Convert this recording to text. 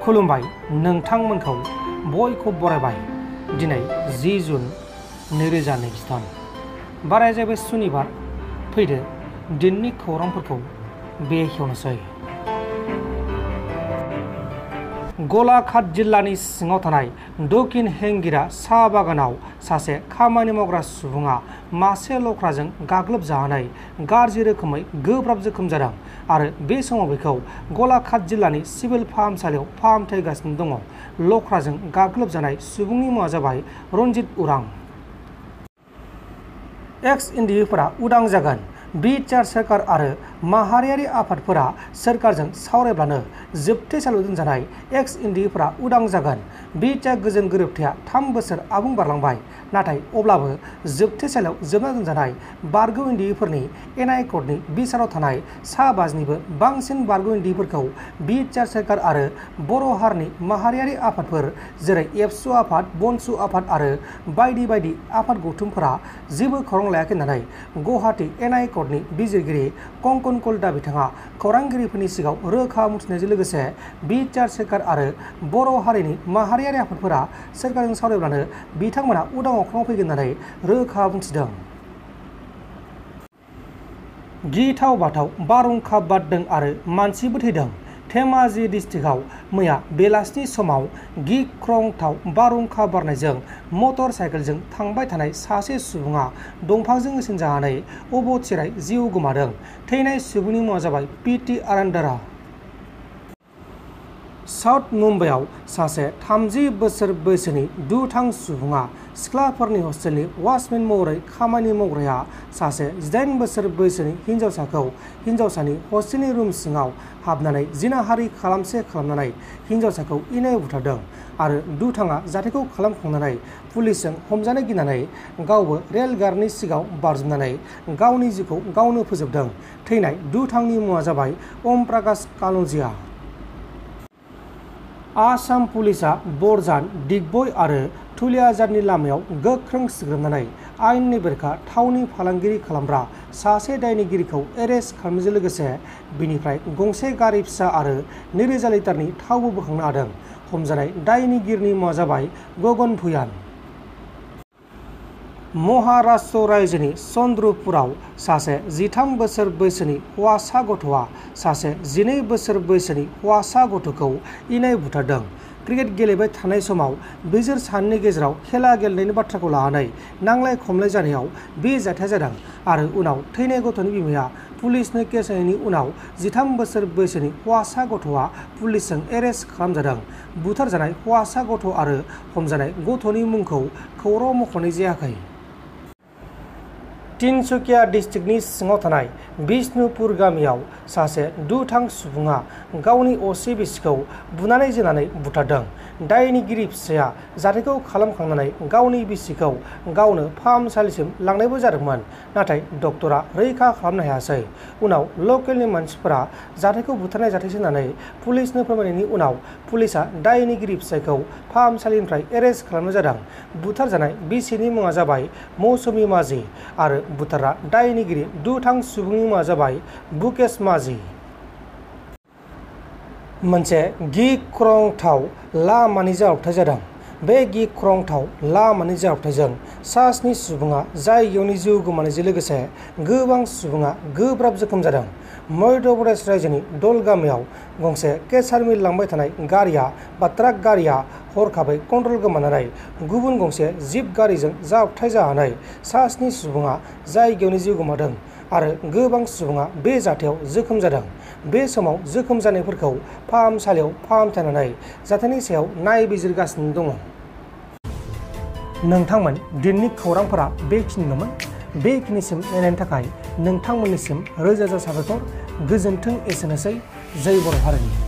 खुलुमबाय नोंथांमोनखौ बयखौ बरायबाय दिनै 10 जुन 2023 बाराय जाबाय सुनिबार फैदो दिननि खौरांफोरखौ बेखेवनोसै। गलाघाट जिल्लानि सिङाव थानाय दक्षिण हेंगिरा साहा बागानाव सासे खामानि मावग्रा सुबुङा मासे लख्राजों गाग्लोबजानानै गाज्रि रोखोमै गोब्राब जोखोम जादों आरो बे समाव बेखौ गलाघाट जिल्लानि सिभिल फाहामसालियाव फाहामथाय होगासिनो दङ। लख्राजों गाग्लोबजानाय सुबुंनि मुङा जाबाय रनजित उरां। एक्स एनडीएफफोरा उदां जागोन। बिटिआर सोरखार आरो माहारियारि आफादफोरा सोरखारजों सावरायब्लानो जोबथेसालियाव दोनजानाय एक्स एनडीएफफोरा उदां जागोन। बिटिआर गोजोन गोरोबथाया 3 बोसोर आबुं बारलांबाय, नाथाय अब्लाबो जोबथेसालियाव जोबना दोनजानाय बारग' एनडीएफफोरनि एनआइ कर्टनि बिसाराव थानाय सा 5निबो बांसिन बारग' एनडीएफफोरखौ बिटिआर सोरखार आरो बर' हारिनि माहारियारि आफादफोर जेरै एबसु आफाद, बनसु आफाद आरो बायदि बायदि आफाद गौथुमफोरा जेबो खौरां लायाखै होननानै गुवाहाटी एनआइ कर्टनि बिजिरगिरि कंकन कलिता बिथाङा खौरांगिरिफोरनि सिगाङाव रोखा बुंथिनायजों लोगोसे बिटिआर सोरखार आरो बर' हारिनि माहारियारि आफादफोरा सोरखारजों सावरायब्लानो बिथांमोना उदां अख्राङाव फैगोन होननानै रोखा बुंथिदों। गिथाव बाथाव बारहुंखा बारदों आरो मानसिबो थैदों। धेमाजि डिस्ट्रिक्टआव मैया बेलासिनि समाव गिख्रंथाव बारहुंखा बारनायजों मटर साइकेलजों थांबाय थानाय सासे सुबुङा दंफांजों होसिनजानानै अबथिरायै जिउ गोमादों। थैनाय सुबुंनि मुङा जाबाय पिटि आरान्दारा। साउथ मुम्बाइआव सासे 30 बोसोर बैसोनि दुथां सुबुङा सिख्लाफोरनि हस्टेलनि वाचमेन महरै खामानि मावग्राया सासे 18 बोसोर बैसोनि हिन्जावसानि हस्टेलनि रुम सिङाव हाबनानै जिनाहारि खालामनानै हिन्जावसाखौ इनाय बुथारदों आरो दुथाङा जाथायखौ खालामखांनानै पुलिसजों हमजानो गिनानै गावबो रेलगारिनि सिगाङाव बारजुमनानै गावनि जिउखौ गावनो फोजोबदों। थैनाय दुथांनि मुङा जाबाय ओम प्रकाश कान'जिया। आसाम पुलिसआ बरजान, दिग्बय आरो धुलियाजारनि लामायाव गोख्रों सिग्रोमनानै आयेननि बेरेखा थावनि फालांगिरि खालामग्रा सासे दायनिगिरिखौ एरेस्ट खालामनायजों लोगोसे बिनिफ्राय गंसे गारि फिसा आरो 2000 लिटारनि थावबो बोखांनो हादों। हमजानाय दायनिगिरिनि मुङा जाबाय गगन भुयान। महाराष्ट्र रायजोनि चन्द्रपुराव सासे 13 बोसोर बैसोनि हौवासा गथ'आ सासे 12 बोसोर बैसोनि हौवासा गथ'खौ इनाय बुथारदों। क्रिकेट गेलेबाय थानाय समाव बिसोर सानैनि गेजेराव खेला गेलेनायनि बाथ्राखौ लानानै नांलाय खमलाय जानायाव बे जाथाया जादों आरो उनाव थैनाय गथ'नि बिमाया पुलिसनो केस होनायनि उनाव 13 बोसोर बैसोनि हौवासा गथ'आ पुलिसजों एरेस्ट खालामजादों। बुथारजानाय हौवासा गथ' आरो हमजानाय गथ'नि मुंखौ खौराङाव मख'नाय जायाखै। तिनसुकिया डिस्ट्रिक्टनि सिङाव थानाय बिष्णुपुर गामियाव सासे दुथां सुबुङा गावनि असे बिसिखौ बुनानै जोनानै बुथारदों। दायनिगिरि फिसाया जाथायखौ खालामखांनानै गावनि बिसिखौ गावनो फाहामसालिसिम लांनायबो जादोंमोन, नाथाय डक्टरा रैखा खालामनो हायासै। उनाव लकेलनि मानसिफोरा जाथायखौ बुथारनाय जाथायसो होननानै पुलिसनो फोरमायनायनि उनाव पुलिसआ दायनिगिरि फिसायखौ फाहामसालिनिफ्राय एरेस्ट खालामनाय जादों। बुथारजानाय बिसिनि मुङा जाबाय मौसुमि माझी आरो बुथारग्रा दायनिगिरि दुथां सुबुंनि मुङा जाबाय बुकेश माझी। मोनसे गिख्रंथाव लामानि जाब्रबथाय जादों। बे गिख्रंथाव लामानि जाब्रबथायजों सा 7 सुबुङा जायगायावनो जिउ गोमानायजों लोगोसे गोबां सुबुङा गोब्राब जोखोम जादों। मध्य प्रदेश रायजोनि दल गामियाव गंसे केसार मिल लांबाय थानाय ट्राक गारिया हरखाबै कन्ट्रल गोमानानै गुबुन गंसे जिप गारिजों जाब्रबथाय जानानै सा 7 सुबुङा जायगायावनो जिउ गोमादों आरो गोबां सुबुङा बे जाथायाव जोखोम जादों। बे समाव जोखोम जानायफोरखौ फाहामसालियाव फाहामथायनानै जाथायनि सायाव नायबिजिरगासिनो दङ। नोंथांमोन दिननि खौरांफोरा बेखिनिल'मोन। बेखिनिसिम नायनायनि थाखाय नोंथांमोननिसिम रोजा रोजा साबायखर। गोजोन्थों। एसेनोसै। जय बर' हारिनि।